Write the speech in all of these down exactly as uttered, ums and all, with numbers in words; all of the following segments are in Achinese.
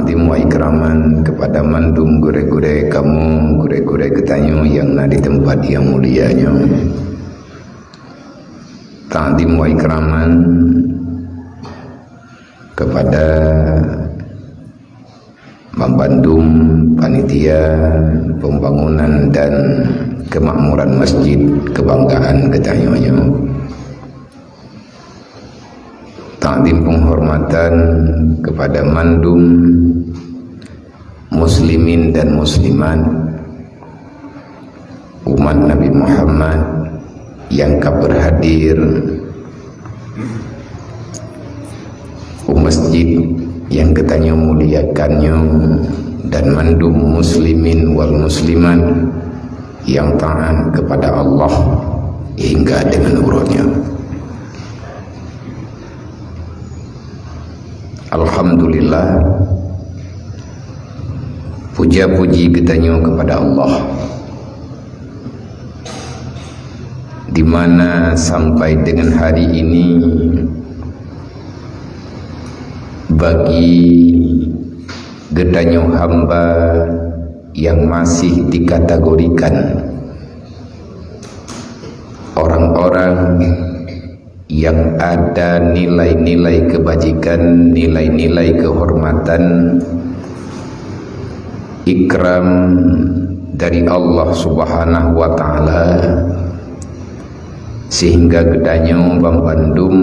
Takzim wa ikraman kepada mandum gurée-gurée kamoe, gurée-gurée geutanyoe nyang na di teumpat nyang mulia nyoe. Takzim wa ikraman kepada banbandum panitia pembangunan dan kemakmuran masjid kebanggaan geutanyoe nyoe. Takzim penghormatan kepada mandum muslimin dan muslimat, umat Nabi Muhammad nyang ka berhadir u masjid nyang geutanyoe muliakan nyoe, dan mandum muslimin wal muslimat nyang taat kepada Allah hingga dengan uroe nyoe. Alhamdulillah, puja-puji geutanyoe kepada Allah, di mana sampai dengan hari ini bagi geutanyoe hamba yang masih dikategorikan orang-orang yang ada nilai-nilai kebajikan, nilai-nilai kehormatan, ikram dari Allah Subhanahu wa Ta'ala, sehingga geutanyoe banbandum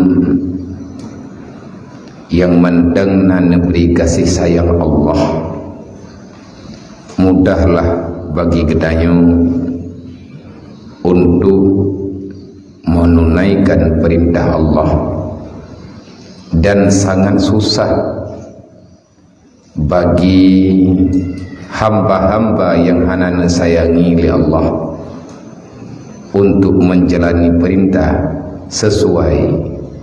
nyang mantong na neubri gaséh sayang Allah, mudahlah bagi geutanyoe untuk menunaikan perintah Allah, dan sangat susah bagi hamba-hamba yang hana neusayangi lé Allah untuk menjalani perintah sesuai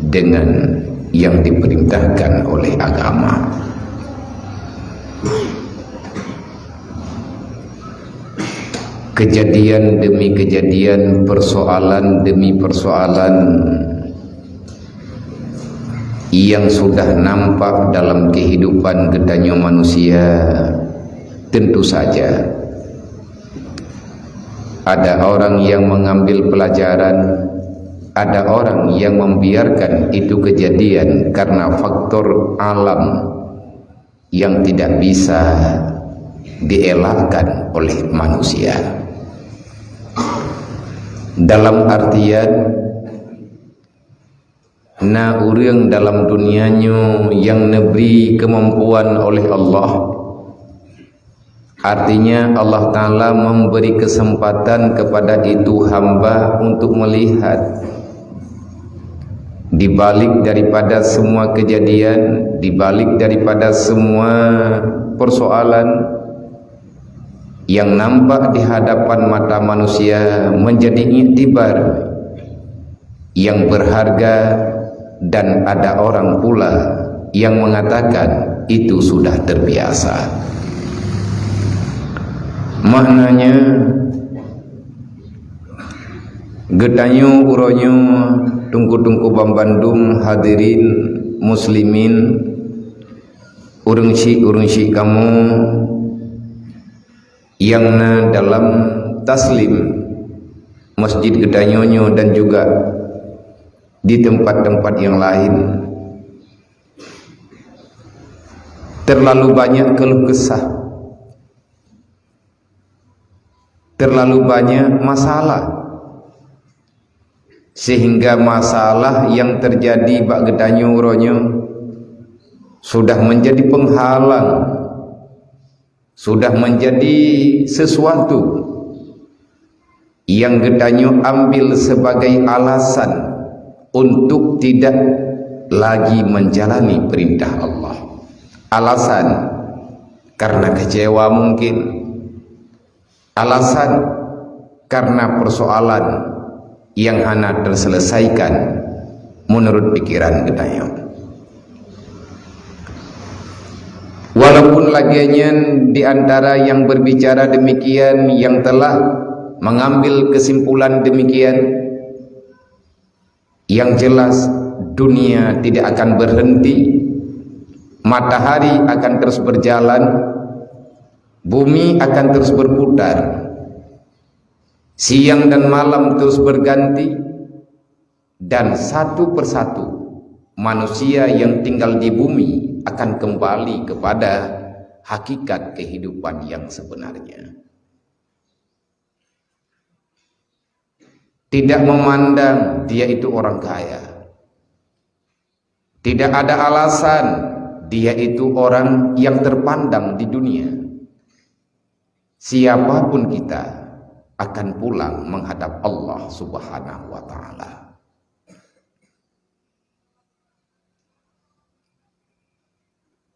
dengan yang diperintahkan oleh agama. Kejadian demi kejadian, persoalan demi persoalan yang sudah nampak dalam kehidupan geutanyoe manusia, tentu saja ada orang yang mengambil pelajaran, ada orang yang membiarkan itu kejadian karena faktor alam yang tidak bisa dielakkan oleh manusia. Dalam artian, na ureuëng dalam dunia nyoe nyang neubri keumampuan oleh Allah. Artinya, Allah Ta'ala memberi kesempatan kepada itu hamba untuk melihat di balik daripada semua kejadian, di balik daripada semua persoalan yang nampak di hadapan mata manusia, menjadi iktibar yang berharga, dan ada orang pula yang mengatakan itu sudah terbiasa. Maknanya, geutanyoe uroe nyoe, teungku-teungku banbandum, hadirin muslimin, ureuëng syik-ureuëng syik kamoe nyang na dalam taslim masjid geutanyoe nyoe dan juga di tempat-tempat yang lain. Terlalu banyak keluh kesah, terlalu banyak masalah, sehingga masalah yang terjadi bak geutanyoe uroe nyoe sudah menjadi penghalang, sudah menjadi sesuatu yang geutanyoe ambil sebagai alasan untuk tidak lagi menjalani perintah Allah. Alasan karena kecewa mungkin. Alasan karena persoalan yang hana terselesaikan menurut pikiran geutanyoe. Walaupun lagée nyan di antara yang berbicara demikian yang telah mengambil kesimpulan demikian, yang jelas dunia tidak akan berhenti Matahari akan terus berjalan, bumi akan terus berputar, siang dan malam terus berganti, dan satu persatu manusia yang tinggal di bumi akan kembali kepada hakikat kehidupan yang sebenarnya. Tidak memandang dia itu orang kaya. Tidak ada alasan dia itu orang yang terpandang di dunia. Siapapun kita akan pulang menghadap Allah Subhanahu wa Ta'ala.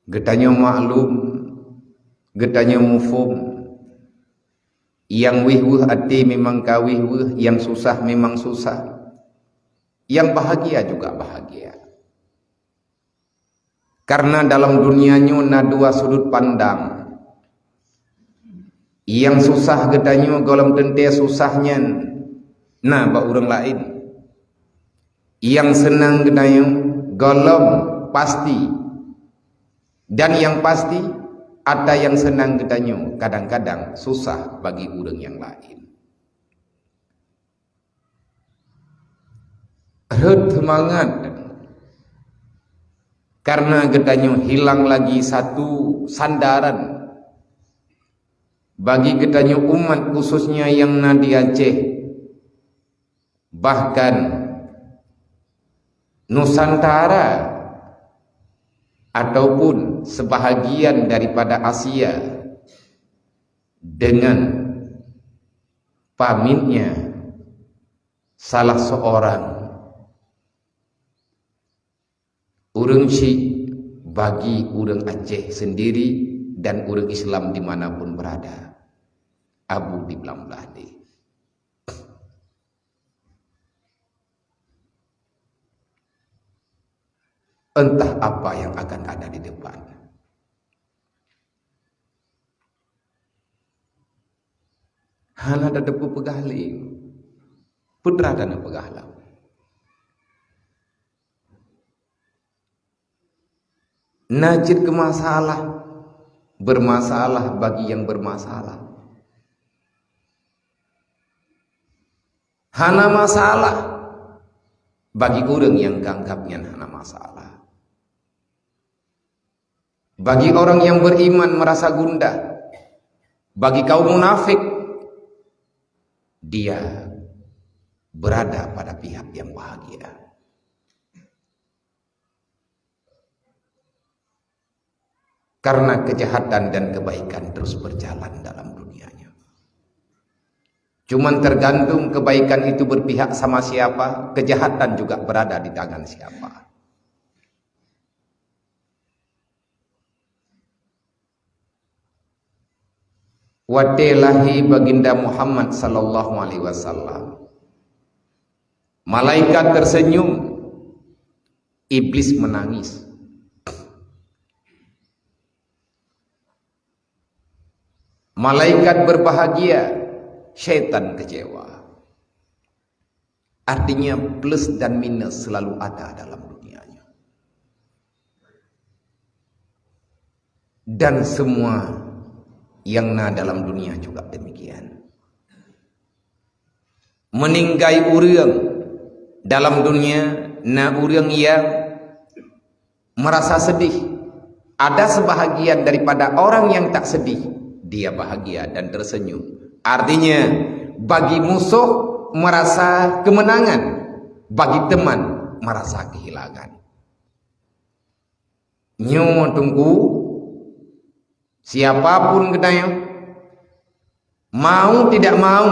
Geutanyoe maklum, geutanyoe muphom, nyang weueh-weueh até memang ka weueh-weueh, nyang susah memang susah, nyang bahagia juga bahagia. Karena dalam dunia nyoe na dua sudut pandang. Nyang susah geutanyoe gohlom teuntée susah nyan na bak ureuëng laén. Nyang seunang geutanyoe gohlom pasti, dan nyang pasti atra nyang seunang geutanyoe kadang-kadang susah bagi ureuëng nyang laén. Rhot seumangat, karena geutanyoe hilang lagi satu sandaran bagi geutanyoe umat, khususnya nyang na di Aceh, bahkan Nusantara ataupun sebahagian daripada Asia, dengan pamitnya salah seorang ureuëng syik bagi ureuëng Aceh sendiri dan ureuëng Islam dimanapun berada, Abu di Blang Blahdeh. Entah apa yang akan ada di depan. Hana tateupeue peugah lé, peue teuma tapeugah lom. Na cit keu masalah, bermasalah bagi nyang bermasalah. Hana masalah bagi ureuëng nyang ka anggab nyan hana masalah. Bagi orang yang beriman merasa gundah, bagi kaum munafik, dia berada pada pihak yang bahagia. Karena kejahatan dan kebaikan terus berjalan dalam dunianya. Cuman tergantung kebaikan itu berpihak sama siapa, kejahatan juga berada di tangan siapa. Watée lahé Baginda Muhammad sallallahu alaihi wasallam, malaikat tersenyum, iblis menangis. Malaikat berbahagia, syaitan kecewa. Artinya, plus dan minus selalu ada dalam dunia nyoe. Dan semua yang na dalam dunia juga demikian. Meninggai ureuëng dalam dunia, na ureuëng yang merasa sedih. Ada sebahagian daripada orang yang tak sedih, dia bahagia dan tersenyum. Artinya, bagi musuh merasa kemenangan, bagi teman merasa kehilangan. Nyoe Teungku, siapapun geutanyoe, mau tidak mau,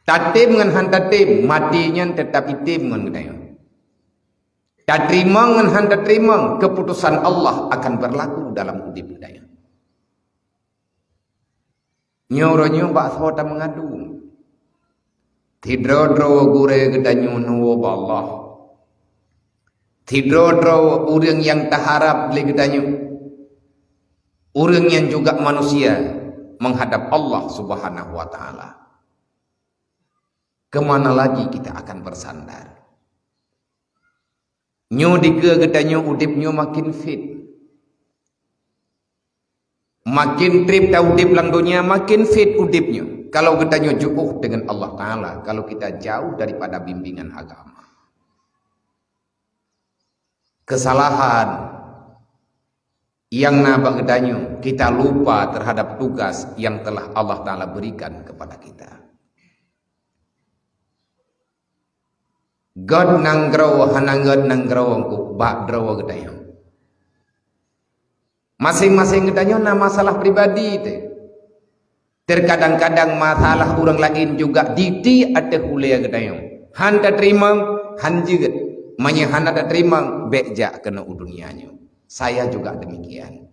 tatem ngon han tatem, maté nyan teutap item ngon geutanyoe. Tateurimong ngon han tateurimong, keputusan Allah akan berlaku dalam udeb geutanyoe. Nyoe uroe nyoe bak soe tameungadu? Sidroe-droe gurée geutanyoe neuwoe bak Allah. Sidroe-droe ureuëng nyang taharab lé geutanyoe, ureuëng nyan juga manusia menghadap Allah Subhanahu wa Ta'ala. Kemana lagi kita akan bersandar? Nyoe dikeue geutanyoe udeb nyoe makin fit. Makin treb taudeb lam donya, makin fit udeb nyoe. Kalau geutanyoe jeuôh dengan Allah Taala, kalau kita jauh daripada bimbingan agama. Kesalahan yang na bak geutanyoe, kita lupa terhadap tugas yang telah Allah Taala berikan kepada kita. Gét nanggroe hana gét nanggroe bak droe geutanyoe. Maséng-maséng geutanyoe na masalah pribadi teuh. Terkadang-kadang masalah ureuëng laén juga ditiek ateueh ulée geutanyoe. Han tateurimong, han jeuet. Meunyoe hana tateurimong, bék jak keunoe u donya nyoe. Saya juga demikian.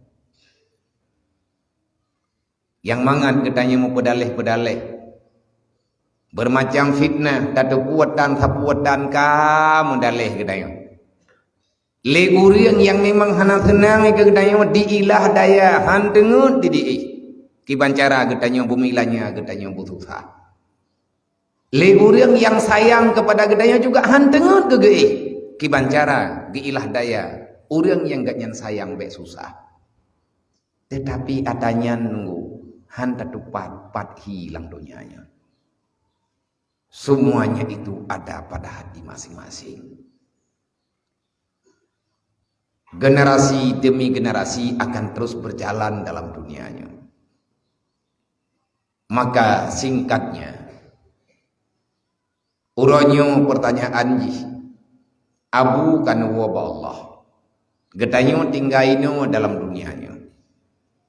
Nyang mangat geutanyoe meupeudaleh-peudaleh. Bermacam fitnah, tateupeue tan, sapeue tan ka meudaleh geutanyoe. Lé ureuëng nyang memang hana seunang keu geutanyoe diilah daya, han teungeut didiih. Kiban cara geutanyoe beumeulanya, geutanyoe beususah. Lé ureuëng nyang sayang keupada geutanyoe juga han teungeut keu geuih. Kiban cara geuilah daya, ureuëng nyang geuhnyan sayang bék susah. Tetapi ata nyan nunggu, han tatupat pat hi lam donya nyoe. Semuanya itu ada pada hati masing-masing. Generasi demi generasi akan terus berjalan dalam dunia nyoe. Maka singkatnya, uroe nyoe pertanyaan jih, abu ka neuwoe bak Allah. Geutanyoe tinggai inoe dalam dunia nyoe.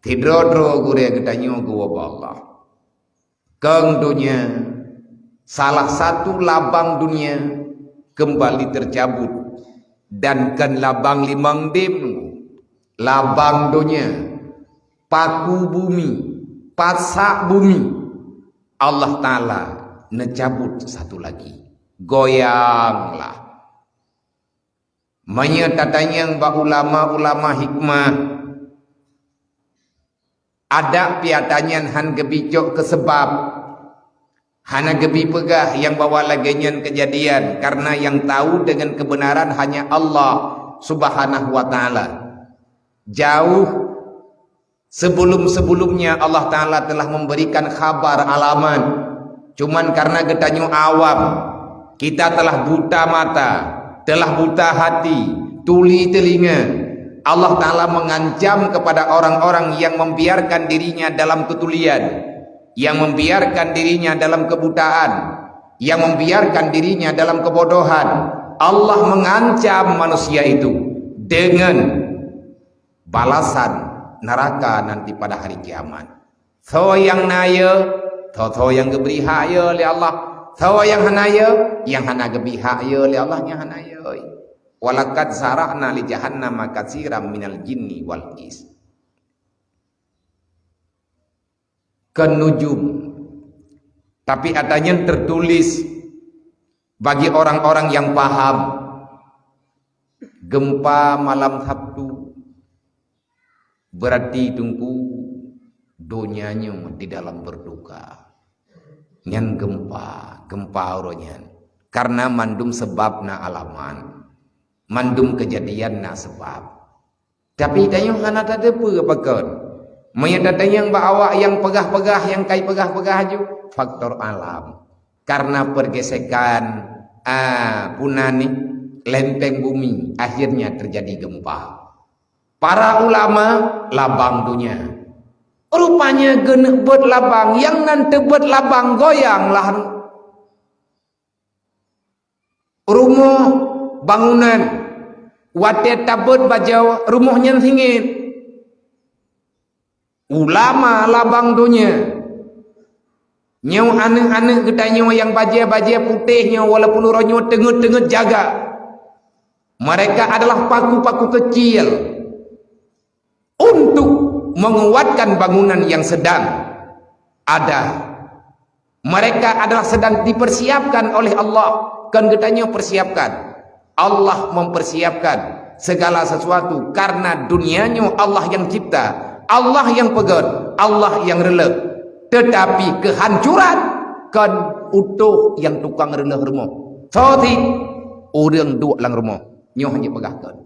Sidroe-droe gurée geutanyoe geuwoe bak Allah. Kong dunia, salah satu labang dunia kembali tercabut dan kon labang limong dem. Labang dunia, paku bumi, pasak bumi, Allah Taala neucabut satu lagi. Goyanglah. Meunyoe tatanyong bak ulama-ulama hikmah, adak piata nyan han geubicok keu seubab, hana geubi peugah nyang bahwa lagée nyan keujadian, karena nyang tahu dengan kebenaran hanya Allah Subhanahu wa Taala. Jauh sebelum-sebelumnya Allah Taala telah memberikan khabar alamat. Cuman karena geutanyoe awam, kita telah buta mata, telah buta hati, tuli telinga. Allah Taala mengancam kepada orang-orang yang membiarkan dirinya dalam ketulian, yang membiarkan dirinya dalam kebutaan, yang membiarkan dirinya dalam kebodohan. Allah mengancam manusia itu dengan balasan neraka nanti pada hari kiamat. Soe nyang na yo, soe-soe nyang geubri hak yo lé Allah. Soe nyang hana yo, nyang hana geubri hak yo lé Allah, nyang hana yo. Walaqad zara'na li jahannama katsiran minal jinni wal ins. Kan nujum. Tapi ata nyan tertulis bagi orang-orang yang paham. Gempa malam Sabtu berarti tungku donya nyoe di dalam berduka. Nyan gempa, gempa uroe nyan. Karena mandum sebab na alamat, mandum kejadian na sebab. Tapi tanyoe hana tateupeue pakon. Meunyoe tatanyong bak awak nyang peugah-peugah, nyang kai peugah-peugah aju, faktor alam. Karena pergesekan, ah, puna ni, lempeng bumi, akhirnya terjadi gempa. Para ulama labang dunia. Rupanya geuneuk beuet labang, nyang nan teubeuet labang goyang lah. Rumoh bangunan, watée tabeuet bajau rumoh nyan singiet. Ulama labang donya. Nyoe aneuëk-aneuëk geutanyoe nyang bajée-bajée putéh nyoe walaupun uroe nyoe teungeut-teungeut jaga. Mereka adalah paku-paku kecil untuk menguatkan bangunan yang sedang ada. Mereka adalah sedang dipersiapkan oleh Allah, kan geutanyoe persiapkan. Allah mempersiapkan segala sesuatu karena dunia nyoe Allah yang cipta, Allah yang peugét, Allah yang reuloh. Tetapi kehancuran kan utôh nyang tukang reuloh rumoh. Soe sit? Ureuëng duek lam rumoh. Nyoe hana peugah kon.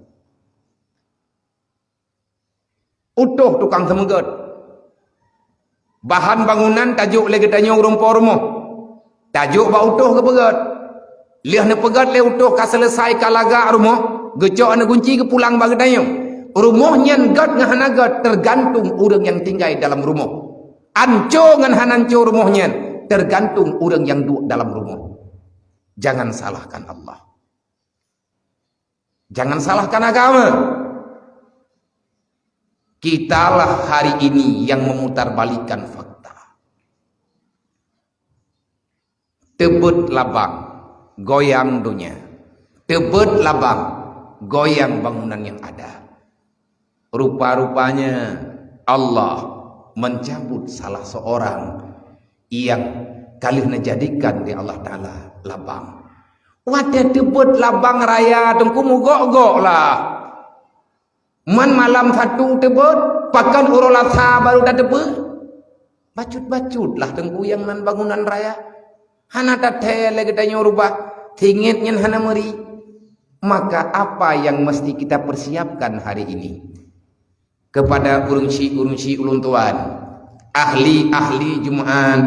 Utôh tukang seumeugét. Bahan bangunan tajok lé geutanyoe ureuëng po rumoh. Tajok bak utôh geupeugét. Lheueh neupeugét lé utôh ka seuleusai ka lagak rumoh, geucok aneuk gunci geupulang bak geutanyoe. Rumoh nyan gét ngon hana gét teugantung ureuëng nyang tinggai dalam rumoh. Anco ngon hana anco rumoh nyan teugantung ureuëng nyang duek dalam rumoh. Jangan salahkan Allah. Jangan salahkan agama. Kitalah hari ini yang memutarbalikkan fakta. Teubeuet labang, goyang donya. Teubeuet labang, goyang bangunan yang ada. Rupa-rupanya Allah mencabut salah seorang yang ka lheueh neujadikan lé Allah Taala labang. Watée teubeuet labang raya teungku mugok-gok lah. Man malam satu teubeuet, pakon uroe lasa baru tateupeue? Bacut-bacut lah teungku nyang nan bangunan raya. Hana tathée lé geutanyoe rubah, singiet nyan hana meuri. Maka apa yang mesti kita persiapkan hari ini? Kepada ureuëng syiek-ureuëng syiek ulôn tuan, ahli-ahli Jumaat,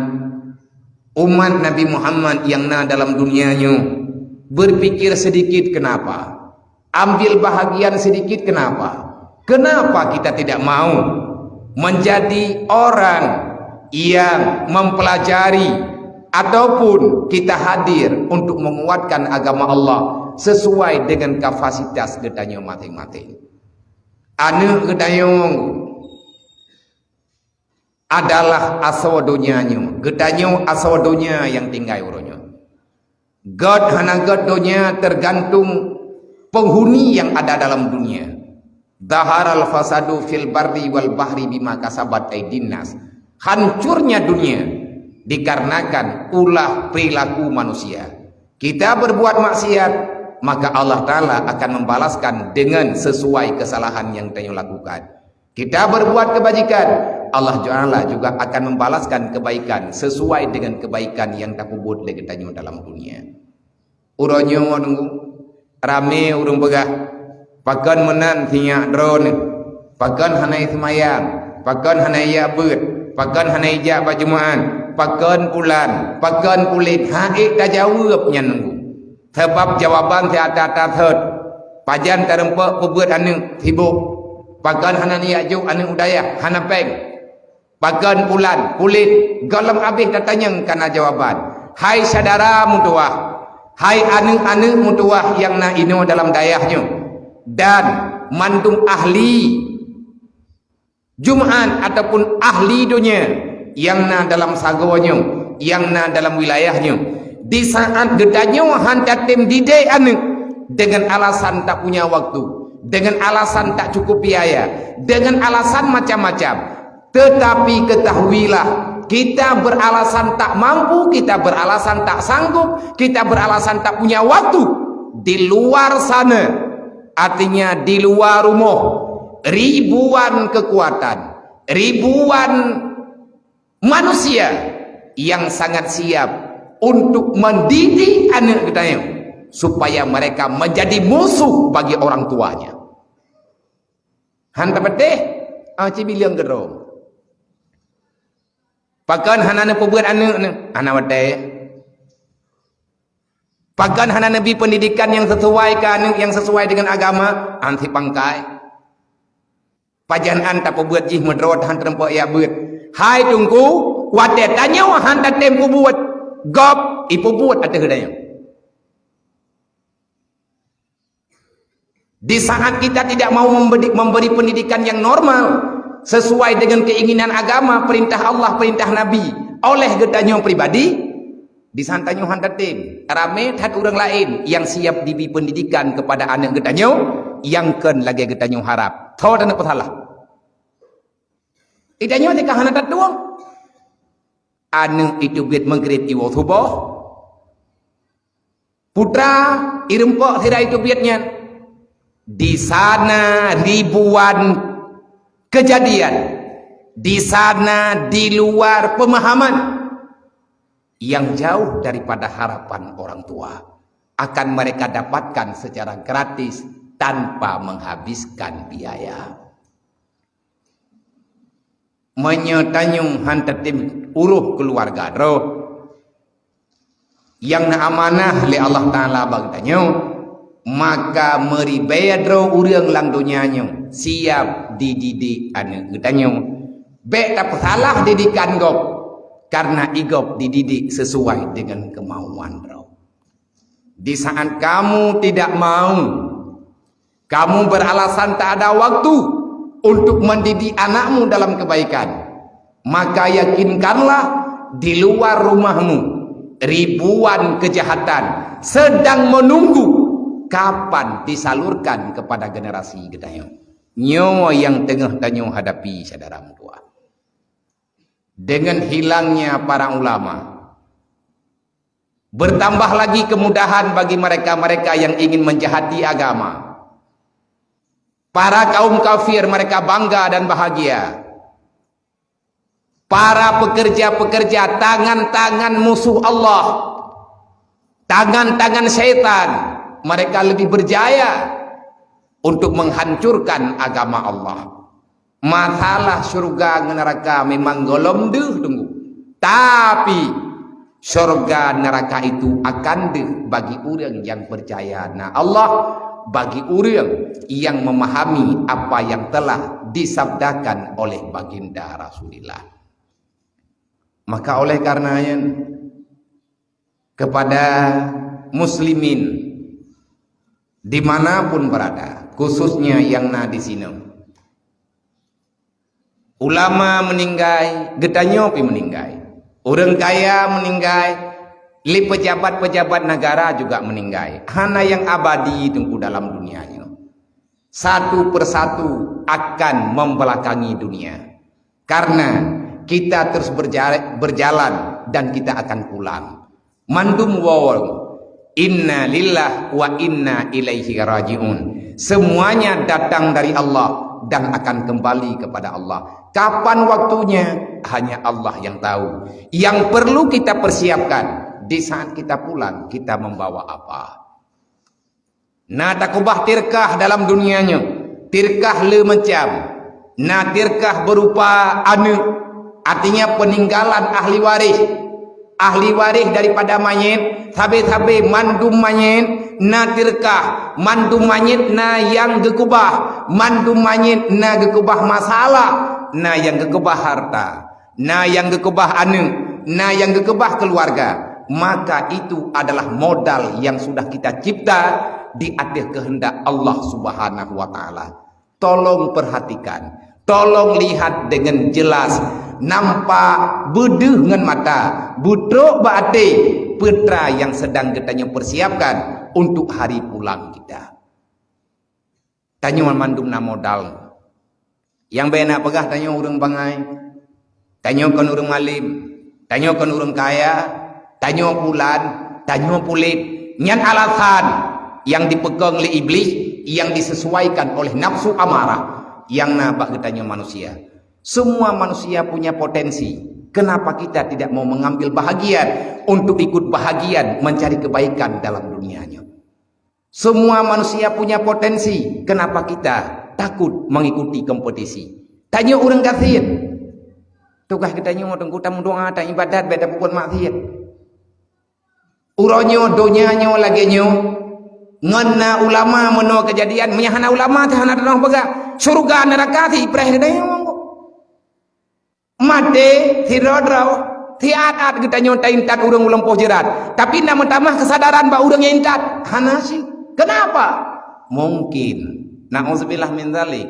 umat Nabi Muhammad nyang na dalam dunia nyoe, berpikir sedikit kenapa? Ambil bahagian sedikit kenapa? Kenapa kita tidak mau menjadi orang yang mempelajari ataupun kita hadir untuk menguatkan agama Allah sesuai dengan kapasitas geutanyoe maséng-maséng? Aneuëk geutanyoe adalah asoe donya nyoe. Geutanyoe asoe donya nyang tinggai uroe nyoe. Gét hana gét donya tergantung penghuni yang ada dalam dunia. Zaharal fasadu fil barri wal bahri bima kasabat aidin nas. Hancurnya dunia dikarenakan ulah perilaku manusia. Kita berbuat maksiat, maka Allah Taala akan membalaskan dengan sesuai kesalahan yang kita lakukan. Kita berbuat kebajikan, Allah Taala juga akan membalaskan kebaikan sesuai dengan kebaikan yang tapeubuet lé geutanyoe dalam dunia. Uroe nyoe nunggu, ramé ureuëng peugah, "Pakon meunan sinyak droeneuh? Pakon hana seumayang? Pakon hana jak beuet? Pakon hana jak bak Jumaat? Pakon pulan? Pakon pulan?" Hana tajaweueb nyan nunggu. Sabab jawaban siat-siat that. Pajan tarumpok peubeuet aneuëk sibok. Pakon hana neujak jok aneuëk u dayah, hana péng. Pakon pulan, pulan, gohlom abéh tatanyong kana jawaban. Hai syedara meutuwah, hai aneuëk-aneuëk meutuwah nyang na inoe dalam dayah nyoe, dan mandum ahli Jumaat ataupun ahli donya nyang na dalam sagoe nyoe, nyang na dalam wilayah nyoe. Di saat geutanyoe han tatem didik aneuëk dengan alasan tak punya waktu, dengan alasan tak cukup biaya, dengan alasan macam-macam. Tetapi ketahuilah, kita beralasan tak mampu, kita beralasan tak sanggup, kita beralasan tak punya waktu. Di luar sana, artinya di luar rumoh, ribuan kekuatan, ribuan manusia yang sangat siap untuk mendidik aneuëk geutanyoe supaya mereka menjadi musuh bagi orang tuanya. Han tapatéh, ah, ci bileueng keudroe. Pakon hana neupeubuet aneuëk nyoe? Hana watée. Pakon hana neubi pendidikan yang sesuai keu aneuëk yang sesuai dengan agama? Han sipangkai. Pajan an tapeubuet jih meudroe han teurumpok jak beuet. Hai Teungku, watée tanyoe han tatem peubuet, gob ipeubuet ateueh tanyoe. Di saat kita tidak mau memberi, memberi pendidikan yang normal sesuai dengan keinginan agama, perintah Allah, perintah Nabi oleh geutanyoe pribadi, di saat tanyoe han tatem, ramé that ureuëng laén nyang siap dibi pendidikan kepada aneuëk geutanyoe nyang kon lagée geutanyoe harab. Tho tanyoe peusalah. Geutanyoe teuka hana tatueng. Aneuëk itu biet meugrib iwoe suboh. Putra irumpok sira itu biet nyan. Di sana ribuan kejadian. Di sana di luar pemahaman yang jauh daripada harapan orang tua. akan mereka dapatkan secara gratis tanpa menghabiskan biaya. Meunyoe tanyoe han tatem uroh keuluwarga droe nyang na amanah lé Allah Taala bak geutanyoe, maka meuribèe droe ureuëng lam donya nyoe siap dididik aneuëk geutanyoe. Bèk tapeusalah didikan gob, kareuna i gob dididik sisuai deungon keumauan droe. Di saat kamu tidak mau, kamu beralasan tak ada waktu untuk mendidik anakmu dalam kebaikan, maka yakinkanlah, di luar rumahmu ribuan kejahatan sedang menunggu kapan disalurkan kepada generasi geutanyoe. Nyoe nyang teungoh tanyoe hadapi, syedara meutuah. Dengan hilangnya para ulama, bertambah lagi kemudahan bagi mereka-mereka yang ingin menjahati agama. Para kaum kafir mereka bangga dan bahagia. Para pekerja-pekerja tangan-tangan musuh Allah, tangan-tangan syaitan, mereka lebih berjaya untuk menghancurkan agama Allah. Masalah syurga ngon neraka memang gohlom deuh teungku. Tapi, syurga neraka itu akan deuh bagi ureuëng nyang peucaya na Allah, bagi ureuëng nyang memahami apa yang telah disabdakan oleh Baginda Rasulullah. Maka oleh karena nyan, kepada muslimin dimanapun berada, khususnya nyang na di sinoe. Ulama meuninggai, geutanyoe pih meuninggai. Ureuëng kaya meuninggai, lé pejabat-pejabat negara juga meuninggai. Hana nyang abadi teungku dalam dunia nyoe. Satu persatu akan membelakangi dunia. Karena kita terus berja-, berjalan dan kita akan pulang. Mandum woe, inna lillah wa inna ilaihi raji'un. Semuanya datang dari Allah dan akan kembali kepada Allah. Kapan waktunya? Hanya Allah yang tahu. Yang perlu kita persiapkan, di saat kita pulang, kita membawa apa? Na takeubah tirkah dalam dunia nyoe, tirkah le macam. Na tirkah berupa aneuëk, artinya peninggalan ahli waris. Ahli waris daripada manyét, sabe-sabe mandum manyét na tirkah, mandum manyét na nyang geukeubah, mandum manyét na geukeubah masalah, na nyang geukeubah harta. Na nyang geukeubah aneuëk, na nyang geukeubah keuluwarga, maka itu adalah modal nyang sudah kita cipta di ateueh keuheundak Allah Subhanahu wa Taala. Tolong perhatikan, tolong lihat dengan jelas, nampak beudeuh ngon mata, beutrok bak até, peue teuma nyang sedang geutanyoe persiapkan untuk hari pulang kita. Tanyoe mandum na modal. Nyang bèk na peugah tanyoe ureuëng bangai, tanyoe kon ureuëng malem, tanyoe kon ureuëng kaya, tanyoe pulan, tanyoe pulet. Nyan alasan nyang dipeugöt lé Iblih, nyang disesuaikan oleh nafsu amarah nyang na bak geutanyoe manusia. Semua manusia punya potensi. Kenapa kita tidak mau mengambil bahagian untuk ikut bahagian mencari kebaikan dalam dunia nyoe? Semua manusia punya potensi. Kenapa kita takut mengikuti kompetisi? Tanyoe ureuëng gasien. Tugaih geutanyoe teungku tameudoa, taibadat, bèk tapeubuet maksiat. Uroe nyoe, donya nyoe lagèe nyoe. Ngon na ulama meunoe keujadian, meunyo hana ulama teuh hana droe peugah. Syeuruga neuraka teuh ipreh geutanyoe. Maté, sidroe droe, siat-at geutanyoe taintat ureuëng u lampôh jeurat. Tapi na meutamah keusadaran bak ureuëng nyang intat? Hana cit. Kenapa? Mungkin, na'udzubillah min dzalik,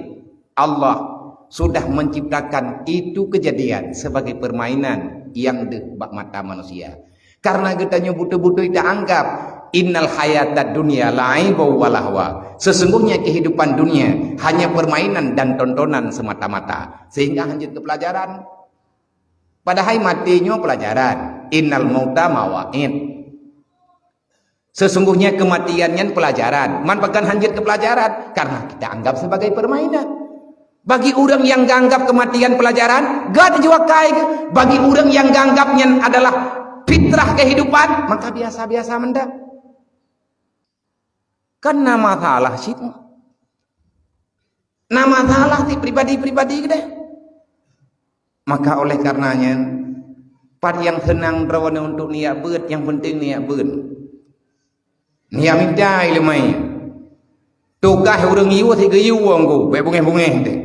Allah sudah menciptakan itu kejadian sebagai permainan nyang deuh bak mata manusia. Karena geutanyoe beutôi-beutôi taanggap, "Innal hayatad dunya la'ibun wa lahwa." Sesungguhnya kehidupan dunia hanya permainan dan tontonan semata-mata. Sehingga hanjeuet keu pelajaran. Padahai maté nyoe pelajaran. "Innal mauta mawa'id." Sesungguhnya kematian nyan pelajaran. Man pakon hanjeuet keu pelajaran? Karena kita anggap sebagai permainan. Bagi ureuëng nyang geuanggap kematian pelajaran, gét jua kai geuh. Bagi ureuëng nyang geuanggap nyan adalah fitrah kehidupan, maka biasa-biasa mantong. Kan na masalah cit. Na masalah di pribadi-pribadi keudeh. Maka oleh karenanya, pat nyang seunang droeneuh untuk neujak beuet, nyang penting neujak beuet. Neujak mita ileumèe. Tugaih ureueng yue sigeuyue wong ku, bèk bungéh-bungéh teuh.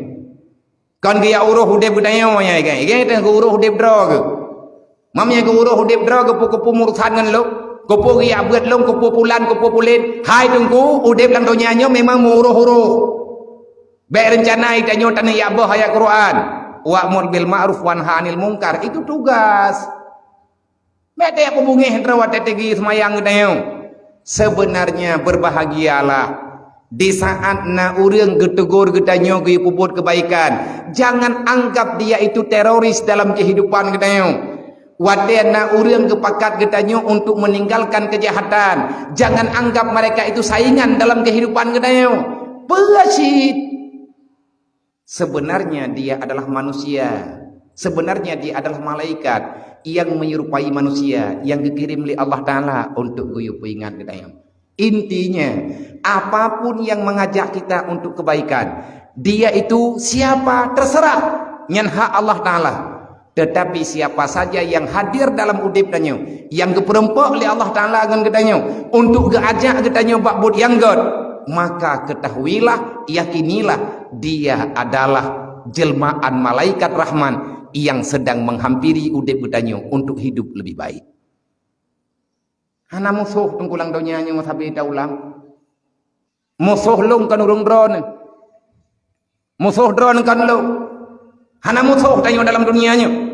Kon geujak uroh udép geutanyoe nyan, igai. Igai teuh geuuroh udép droe geuh. Mam nyang geuuroh udép droe geuh, peue keupeue meurusan ngon lôn, keupeue geujak beuet lôn, keupeue pulan, keupeue pulen. Hai Teungku, udép lam donya nyoe memang meuuroh-uroh. Bèk reuncana geutanyoe taneuk jak boh ayat Quran. Wa'mur bil ma'ruf wanha 'anil munkar. Itu tugas. Bèk teupeubungéh droe watèe teungoh seumayang geutanyoe. Sebenarnya berbahagialah di saat na ureueng geutegur geutanyoe geuyue peubuet kebaikan. Jangan anggap dia itu teroris dalam kehidupan geutanyoe. Watèe na ureueng geupakat geutanyoe untuk meninggalkan kejahatan, jangan anggap mereka itu saingan dalam kehidupan geutanyoe. Peue cit? Sebenarnya dia adalah manusia. Sebenarnya dia adalah malaikat yang menyerupai manusia yang dikirim oleh Allah Taala untuk geuyue peuingat geutanyoe. Intinya, apapun yang mengajak kita untuk kebaikan, dia itu siapa, terserah, nyan hak Allah Taala. Tetapi siapa saja yang hadir dalam udép tanyoe, yang geupeureumpok lé Allah Taala ngon geutanyoe untuk geuajak geutanyoe bak buet nyang gèt, maka ketahuilah, yakinilah, dia adalah jelmaan malaikat rahman yang sedang menghampiri udép geutanyoe untuk hidup lebih baik. Hana musoh Teungku lam donya nyoe sabe taulang. Musoh lôn kon ureueng droeneuh. Musoh droeneuh kon lôn. Hana musoh tanyoe dalam dunia nyoe.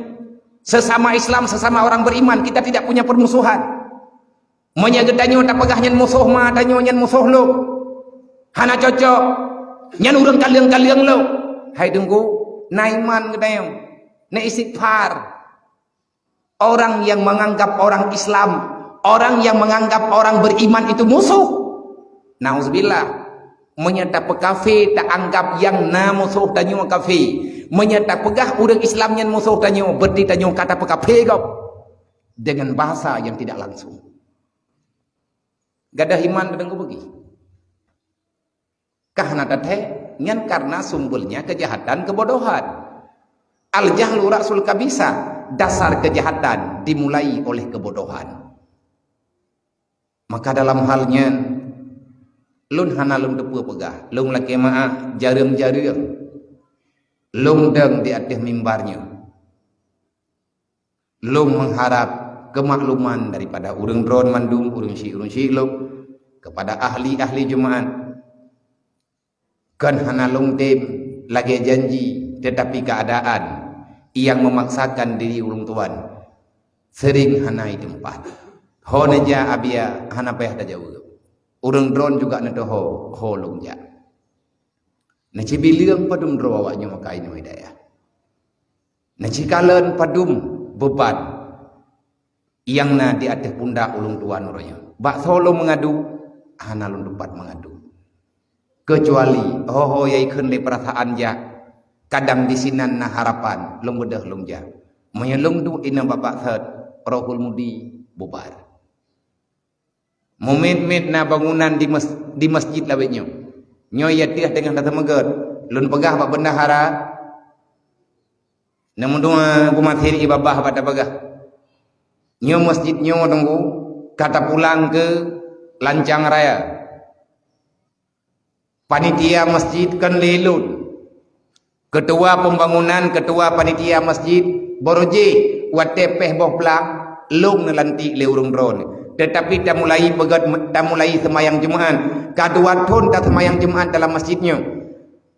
Sesama Islam, sesama orang beriman, kita tidak punya permusuhan. Meunyoe geutanyoe tapeugah nyan musoh ma tanyoe, nyan musoh lôn, hana cocok. Nyan ureueng kaleueng-kaleueng lôn. Hai Teungku, na iman geutanyoe. Na istighfar. Orang yang menganggap orang Islam, orang yang menganggap orang beriman itu musuh. Nauzubillah. Meunyoe tapeukafé, taanggap nyang na musoh tanyoe kafé. Meunyoe tapeugah ureueng Islam nyan musoh tanyoe, berarti tanyoe ka tapeukafé gob. Dengan bahasa yang tidak langsung. Gadoh iman, Teungku, bagi. Kah na tathèe, nyan karena sumbernya kejahatan, kebodohan. Al-jahlu ra'sul kabisa, dasar kejahatan dimulai oleh kebodohan. Maka dalam hal nyan, lôn hana lôn teupeue peugah, lôn lakèe meu'ah jareueng-jareueng lôn dong di ateueh mimbar nyoe. Lôn meuharab keumakluman daripada ureueng droen mandum, ureueng syik-ureueng syik lôn, kepada ahli-ahli jeumaat. Kon hana lôn tem lagèe janji, tetapi keadaan yang memaksakan diri ureueng tuan sering hana i teumpat. Ho neujak, Abiya, hana payah tajaweueb. Ureueng droen juga neuteuho ho lôn jak. Neucibileueng padum droe awak nyoe maka inoe dayah. Neucikalon padum beuban nyang na di ateueh pundak ulôn tuan uroe nyoe. Bak soe lôn meungadu, hana lôn teumpat meungadu. Keucuali ho-ho nyang ikheun lé peurasaan jak, kadang disinan na harapan, lôn beudôh lôn jak. Meunyoe lôn duek inoe bak-bak thot, Rohul Mudi bubar. Mumet-met na bangunan di mes-, di masjid lawét nyoe. Nyoe i ateueh teungoh taseumeugét. Lôn peugah bak bendahara, neumeudoa beumaséh i babah bak tapeugah. Nyoe masjid nyoe Teungku ka tapulang keu Lancang Raya. Panitia masjid kon lé lôn. Keutua pembangunan, keutua panitia masjid, baroe jih watèe péh boh plang, lôn neulantik lé ureueng droen. Teutapi tamulai peugét, tamulai seumayang Jumat. Ka dua thon taseumayang Jumat dalam masjid nyoe.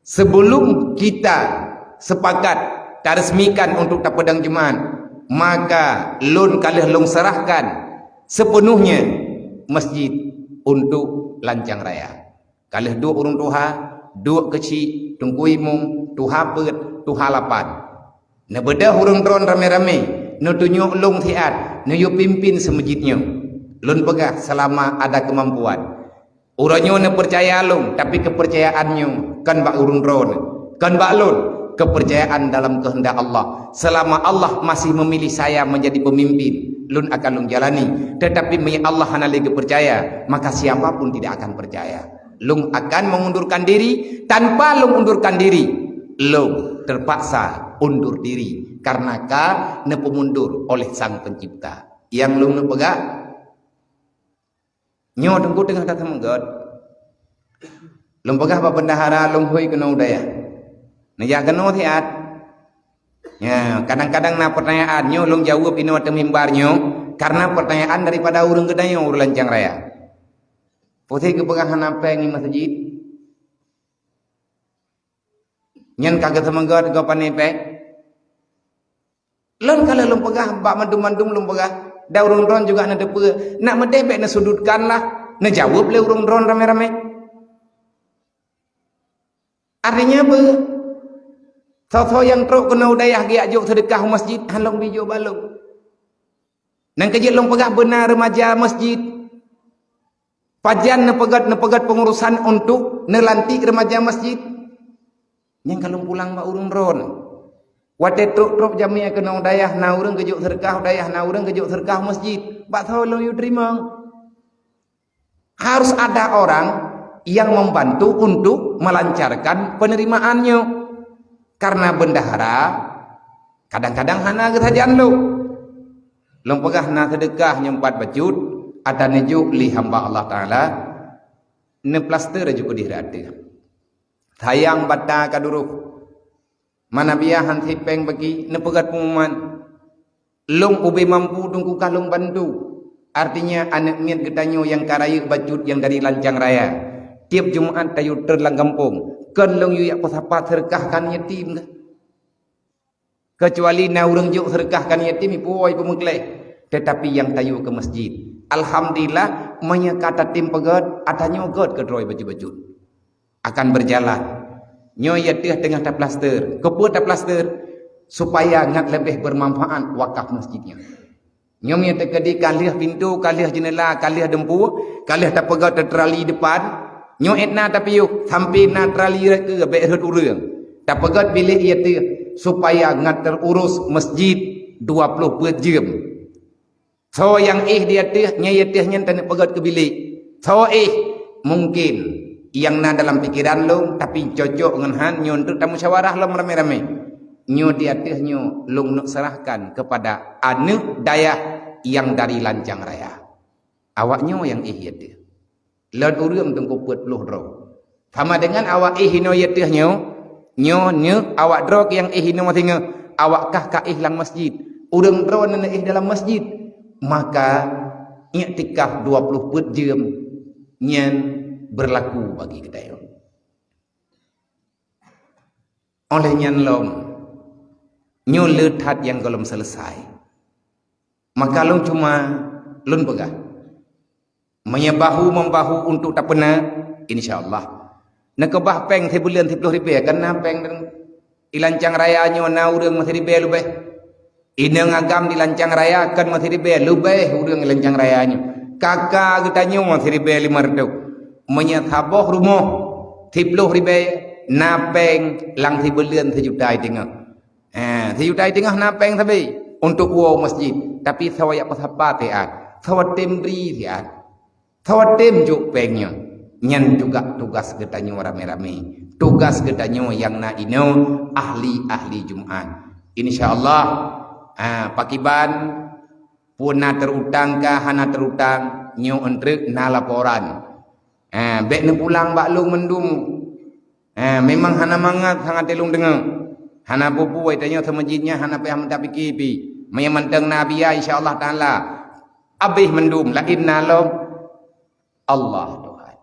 Sebelum kita sepakat taresmikan untuk tapeudong Jumat, maka lôn ka lheueh lôn serahkan sepenuhnya masjid untuk Lancang Raya. Ka lheueh duek ureueng tuha, duek keuchik, teungku imum, tuha peuet, tuha lapan. Neubeudôh ureueng droen ramé-ramé, neutunyok lôn siat, neuyue pimpin seumeujid nyoe. Lôn peugah seulama ada keumampuan. Uroe nyoe neupeucaya lôn, tapi keupeurcayaan nyoe kon bak ureueng droen, kon bak lôn. Keupeurcayaan dalam keuheundak Allah. Seulama Allah masih meumilih saya menjadi peumimpin, lôn akan lôn jalani. Teutapi meunyoe Allah hana lé geupeucaya, maka siapa pun tidak akan percaya. Lôn akan mengundurkan diri. Tanpa lôn undurkan diri, lôn terpaksa undur diri karena ka neupeumundur oleh Sang Pencipta. Nyang lôn neupeugah, nyoe Teungku teungoh that meugot. Lôn peugah bak bendahara lôn hôi keunoe u dayah. Neujak keunoe siat. Ya, kadang-kadang na pertanyaan nyoe lôn jaweueb inoe ateueh mimbar nyoe karena pertanyaan daripada ureuëng geutanyoe ureuëng Lancang Raya. Pusé geupeugah hana péng di masjid. Nyan ka geuseumeungon goe pane péng. Lôn ka lheueh lôn peugah bak mandum-mandum lôn peugah, dan ureuëng droen juga neuteupeue, nak meudeh bék neusudutkan lah, neujaweueb lé ureuëng droen ramé-ramé. Artinya beu, soe-soe nyang trok keunoe u dayah geujak jok seudeukah u masjid, han lôn bijok bak lôn. Nyang keujeuet lôn peugah beuna remaja masjid. Pajan neupeugét-neupeugét pengurusan untuk neulantik remaja masjid. Nyang ka lôn pulang bak ureuëng droen. Watée trok-trok jamé keunoe u dayah na ureuëng geujok seudeukah u dayah, na ureuëng geujok seudeukah u masjid. Bak soe lôn yue teurimong? Harus ada orang yang membantu untuk melancarkan penerimaan nyoe. Karena bendahara kadang-kadang hana geusajan lom. Lôn peugah na seudeukah nyoe empat bacut, ata neujok lé hamba Allah Taala, neuplaster aju keudeh rata. Sayang bata ka duroh. Mana biya han sipéng bagi neupeugét pengumuman. Lôn ubé mampu dungku ka lôn bantu. Artinya aneuëk miet geutanyoe nyang ka rayeuk bacut nyang dari Lancang Raya. Tieb Jumat tayue treun lam gampông. Kon lôn yue jak peusapat seudeukah kan yatim kah? Keucuali na ureuëng jok seudeukah kan yatim ipuwoe peumeugleh, teutapi nyang tayue keu masjid. Alhamdulillah, meunyoe ka tatem peugét, ata nyoe gét keudroe bacut-bacut. Akan berjalan. Nyoe ya teuh teungoh taplaster. Keupeue taplaster? Supaya ngat leubeh bermanfaat wakaf masjid nyoe. Nyoe meuteukedi ka lheueh pintoe, ka lheueh jeunela, ka lheueh dumpeue, ka lheueh tapeugét trali depan. Nyoe étna tapiôh sampai na trali rot keu bék rhot ureuëng. Tapeugét bilék ié teuh supaya ngat terurus masjid dua ploh peuet jeuem. Soe nyang éh di ateueh, nyoe ié teuh nyan taneuk peugét keu bilék. Soe éh, mungkin nyang na dalam pikeran lôn, tapi cocok ngon han nyoe untuk tamusyawarah lom ramé-ramé. Nyoe di ateueh nyoe lôn neuk serahkan kepada aneuëk dayah nyang dari Lancang Raya. Awak nyoe nyang éh ié teuh. Lôn ureuëng teungku peuet ploh droe. Sama dengan awak éh inoe ié teuh nyoe, nyoe neuk awak droe nyang éh inoe singoh, awak kah ka éh lam masjid. Ureuëng droe neuk éh dalam masjid. Maka iktikaf dua ploh peuet jeuem nyan berlaku bagi geutanyoe. Oleh nyan lom, nyoe le that nyang gohlom selesai. Maka lôn cuma lôn peugah, meunyoe bahu membahu untuk tapeuna, insya Allah. Neukeubah péng sibuleuen siploh ribée, kan na péng dan ilancang raya nyoe na ureuëng meusiribée leubeh. Inong agam di Lancang Raya kan meusiribée leubeh ureuëng Lancang Raya nyoe. Kaka geutanyoe meusiribée lima reutôh. Meunyoe saboh rumoh siploh ribée na péng lam sibuleuen sijuta i teungoh. Ha, sijuta i teungoh na péng sabe untuk woe masjid. Tapi soe jak peusapat siat, soe tem bri siat. Soe tem jok péng nyoe. Nyan juga tugas geutanyoe ramé-ramé. Tugas geutanyoe nyang na inoe ahli-ahli Jumat. Insya Allah, ha, pakiban pun na terutang ka hana terutang, nyoe eunteuk na laporan. Ha, bék neupulang bak lôn mandum. Ha, memang hana mangat sangat lôn deungoe. Hana peue-peue tanyoe seumeujid nyan hana payah meuta pike pi. Meunyoe mantong na biaya insya Allah Taala abéh mandum laén na lom Allah Tuhan.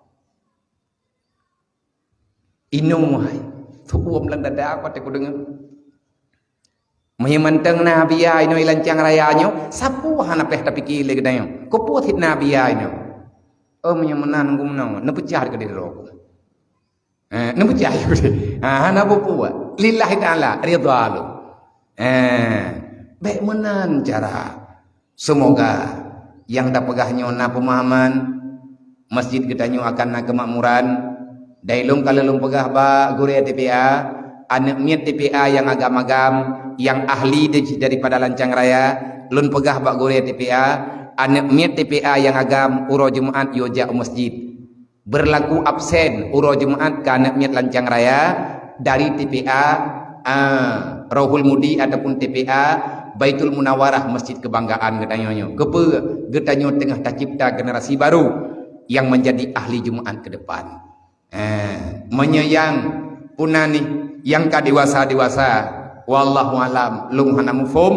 Inong hai, tuom lam dada aku até kudeungoe. Meunyoe mantong na biaya inoe Lancang Raya nyoe, sapeue hana payah tapike lé geutanyoe. Keupeue cit na biaya inoe? Oh meunyoe meunan geumeunong, neupeucah keudeh droe. Eh, neupeucah. Ha, hana peue-peue. Lillahi taala, ridha lom. Eh, bék meunan cara. Seumoga nyang tapeugah nyoe na peumahaman, masjid geutanyoe akan na keumakmuran. Dai lôn ka lôn peugah bak gurée T P A, aneuëk miet T P A nyang agam-agam, nyang ahli di-, daripada Lancang Raya, lôn peugah bak gurée T P A, aneuëk miet T P A nyang agam uroe Jumat yue jak u masjid. Berlaku absen uroe Jumaat keu aneuk miet lancang raya dari T P A, ah, Rohul Mudi ataupun T P A Baitul Munawarah, Masjid Kebanggaan geutanyoe nyoe. Keupeue? Geutanyoe teungoh tacipta generasi baru yang menjadi ahli Jumaat ke depan. Eh, meunyoe nyang puna nih, nyang ka dewasa-dewasa, wallahu alam, lôn hana muphom.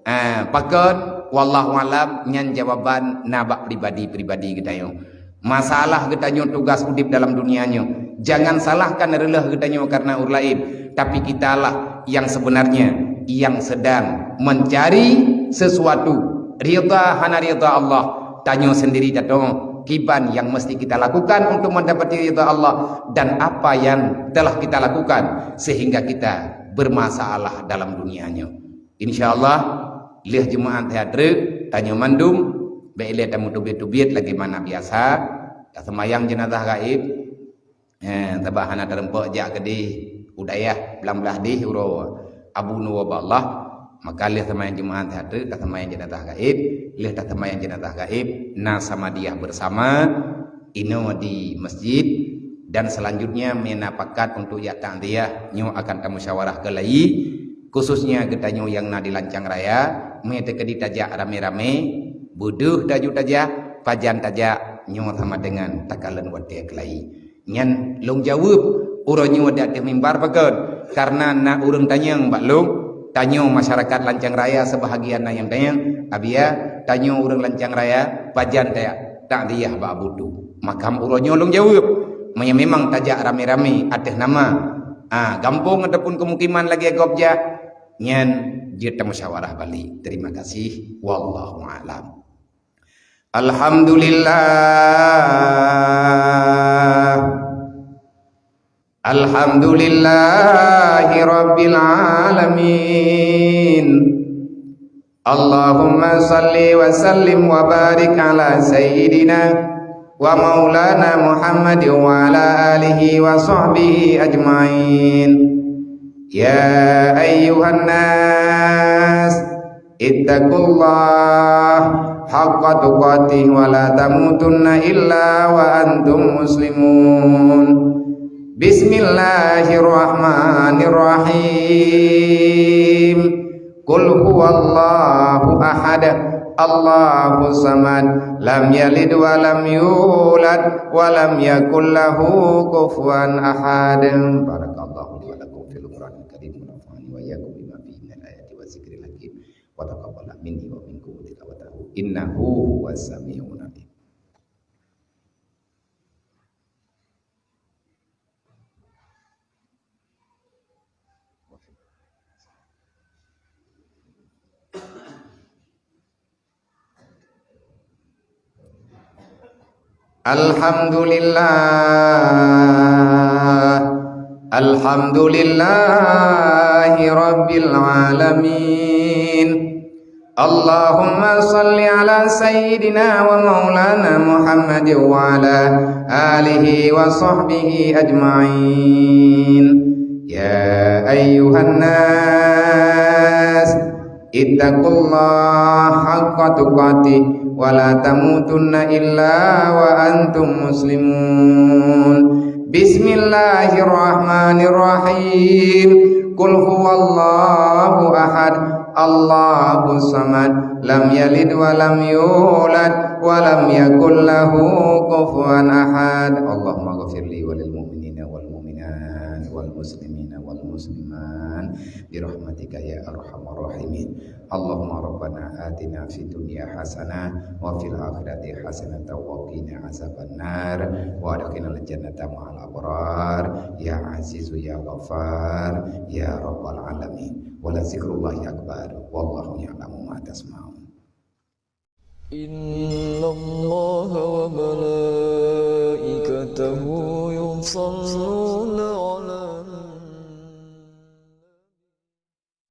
Eh, pakon? Wallahu alam, nyan jawaban na bak pribadi-pribadi geutanyoe. Masalah geutanyoe tugas udeb dalam dunia nyoe. Jangan salahkan reuloh geutanyoe karena ureuëng laén, tapi kitalah yang sebenarnya yang sedang mencari sesuatu, ridha hana ridha Allah. Tanyoe sendiri tato kiban yang mesti kita lakukan untuk mendapati ridha Allah dan apa yang telah kita lakukan sehingga kita bermasalah dalam dunia nyoe. Insya Allah, lheueh Jumaat teuk tanyoe mandum bèk ilèe tameutubiet-tubiet lagèe mana biasa, taseumayang jeunazah gaib. Eh, sabab hana teurumpok jak keudeh u dayah blang-blang deh uroe Abu Nuwa bak Allah, maka lheueh seumayang Jumaat teuk taseumayang jeunazah gaib. Lheueh taseumayang jeunazah gaib, na samadiah bersama inoe di masjid, dan selanjutnya meunyoe na pakat untuk jak takziah, nyoe akan tamusyawarah keulai, khususnya geutanyoe nyang na di Lancang Raya. Meunyoe teukeudi tajak ramé-ramé, beudôh taju tajak, pajan tajak, nyoe sama dengan takalon watèe keulai. Nyan lôn jaweueb uroe nyoe di ateueh mimbar pakon, karena na ureuëng tanyong bak lôn, tanyoe masyarakat Lancang Raya seubahagian na nyang tanyong, "Abiya, tanyoe ureuëng Lancang Raya, pajan tajak takziah bak Abu Tu?" Maka uroe nyoe lôn jaweueb, meunyoe memang tajak ramé-ramé ateueh nama, ah, gampông ataupun keumukiman lagèe gob jak, nyan jeuet tamusyawarah balik. Terima kasih. Wallahu a'lam. Alhamdulillah. Alhamdulillahi rabbil alamin. Allahumma salli wa sallim wa barik ala sayyidina wa maulana Muhammad wa ala alihi wa sahbihi ajmain. Ya ayyuhan nas, ittaqullah haqqa tuqatih wa la tamutunna illa wa antum muslimun. Bismillahirrahmanirrahim. Qul huwallahu ahad, Allahus samad, lam yalid wa lam yulad, wa lam yakul lahu kufuwan ahad. Barakallahu li wa lakum fil Qur'anil Karim, wa nafa'ani wa iyyakum bima fihi minal ayati wa dzikril hakim, wa taqabbala minni wa minkum tilawatahu, innahu huwas sami'ul alim. Alhamdulillah. Alhamdulillahi rabbil alamin. Allahumma salli ala sayyidina wa maulana Muhammad wa ala alihi wa sahbihi ajmain. Ya ayyuhan nas, ittaqullah haqqa tuqatih wa la tamutunna illa wa antum muslimun. Bismillahirrahmanirrahim. Qul huwallahu ahad, Allahus samad, lam yalid wa lam yulad, wa lam yakul lahu kufuwan ahad. Allahumma ghafir li wa lil mu'minina wal mu'minat wal muslimina wal muslimat bi rahmatika ya arhamar rahimin. Allahumma rabbana atina fid dunya hasanah wa fil akhirati hasanatan wa qina azabannar, wa adkhilnal jannata ma'al abrar, ya azizu ya ghaffar, ya rabbal alamin. Wa la zikrullahi akbar, wallahu ya'lamu ma tasna'un. Innallaha wa malaikatahu yusalluna